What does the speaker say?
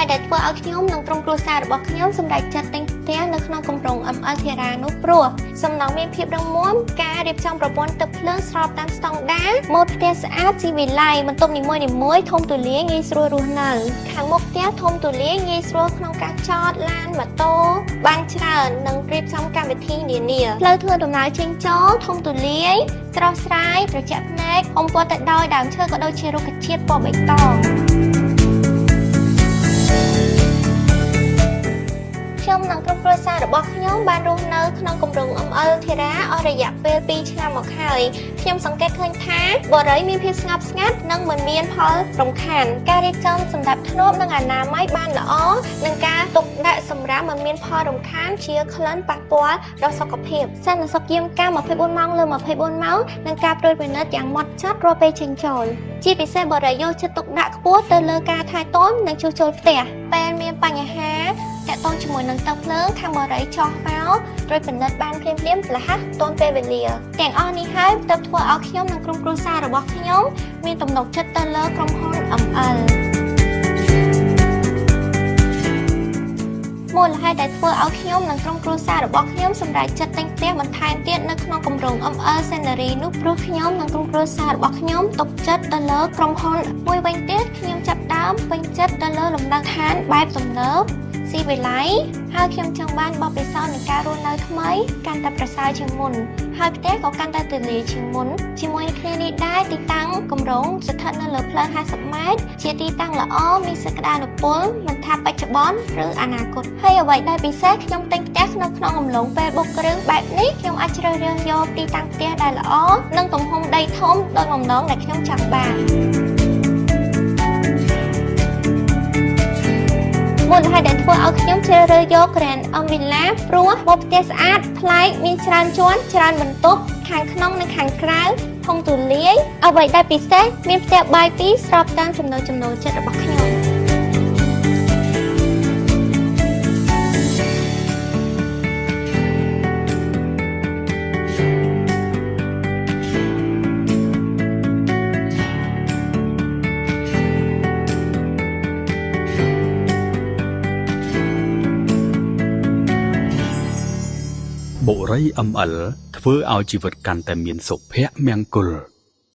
ហេតុដែលធ្វើឲ្យខ្ញុំនិងក្រុមគ្រួសាររបស់ខ្ញុំសម្រេចចិត្តទិញផ្ទះនៅក្នុងគម្រោង ML Thera នោះព្រោះសំណង់មានភាពរឹងមាំការរៀបចំប្រព័ន្ធទឹកភ្លើងស្របតាមស្តង់ដារម៉ូដផ្ទះស្អាតស៊ីវិល័យបន្ទប់នីមួយៗធំទូលាយងាយស្រួលរស់នៅខាងមុខផ្ទះធំទូលាយងាយស្រួលក្នុងការចតឡានម៉ូតូបានច្រើននិងរៀបចំកម្មវិធីនានាផ្លូវធ្វើដំណើរចេញចូលធំទូលាយស្រស់ស្រាយត្រជាក់ភ្នែកអុំព័ទ្ធទៅដោយដើមឈើក៏ដូចជារុក្ខជាតិពណ៌បៃតង ខ្ញុំនិងក្រុមគ្រួសាររបស់ខ្ញុំបានរស់នៅក្នុងគម្រោង ML Thera អស់រយៈពេល2ឆ្នាំមកហើយខ្ញុំសង្កេតឃើញថាបរិយមានភាពស្ងប់ស្ងាត់និងមិនមានផលរំខានការរៀបចំសម្រាប់ធ្នាប់និងអនាម័យបានល្អនិងការទុកដាក់សម្រាមមិនមានផលរំខានជាក្លិនប៉ះពាល់ដល់សុខភាពសន្តិសុខយាមកាម24ម៉ោងលើ24ម៉ោងនិងការត្រួតពិនិត្យយ៉ាងម៉ត់ចត់រាល់ពេលចេញចូលជាពិសេសបរិយយកចិត្តទុកដាក់ខ្ពស់ទៅលើការថែទាំនិងជួសជុលផ្ទះពេលមានបញ្ហា តាក់ទងជាមួយនឹងទឹកភ្លើងខាងបរិយចោះមកត្រួតពិនិត្យបានភ្លាមៗរហ័សទាន់ពេលវេលាទាំងអស់នេះហើយទើបធ្វើឲ្យខ្ញុំនិងក្រុមគ្រួសាររបស់ខ្ញុំមានទំនុកចិត្តទៅលើក្រុមហ៊ុន ML មូលហេតុដែលធ្វើឲ្យខ្ញុំនិងក្រុមគ្រួសាររបស់ខ្ញុំសម្រេចចិត្តទិញផ្ទះបន្ថែមទៀតនៅក្នុងគម្រោង ML Scenery នោះព្រោះខ្ញុំនិងក្រុមគ្រួសាររបស់ខ្ញុំទុកចិត្តទៅលើក្រុមហ៊ុនមួយវិញទៀតខ្ញុំចាប់ផ្ដើមពេញចិត្តទៅលើលំនៅឋានបែបទំនើបស៊ីវិល័យហើយខ្ញុំចង់បានបទពិសោធន៍នៃការរស់នៅថ្មីកាន់តែប្រសើរជាងមុនហើយផ្ទះក៏កាន់តែទូលាយជាងមុនជាមួយគ្នានេះដែរទីតាំងគម្រោងស្ថិតនៅលើផ្លូវ50ម៉ែត្រជាទីតាំងល្អមានសក្តានុពលមិនថាបច្ចុប្បន្នឬអនាគតហើយអ្វីដែលពិសេសខ្ញុំទិញផ្ទះក្នុងក្នុងអំឡុងពេលបុកគ្រឿងបែបនេះខ្ញុំអាចជ្រើសរើសយកទីតាំងផ្ទះដែលល្អនិងទំហំដីធំដូចបំណងដែលខ្ញុំចង់បាន មូលហេតុដែលធ្វើឲ្យខ្ញុំជ្រើសរើសយក Grand M Villa ព្រោះបបផ្ទះស្អាតប្លែកមានច្រើនជាន់ច្រើនបន្ទប់ខាងក្នុងនិងខាងក្រៅធំទូលាយអ្វីដែលពិសេសមានផ្ទះបាយពីរស្របតាមចំណូលចំណូលចិត្តរបស់ខ្ញុំ បុរី ML ធ្វើឲ្យជីវិតកាន់តែមានសុភមង្គល។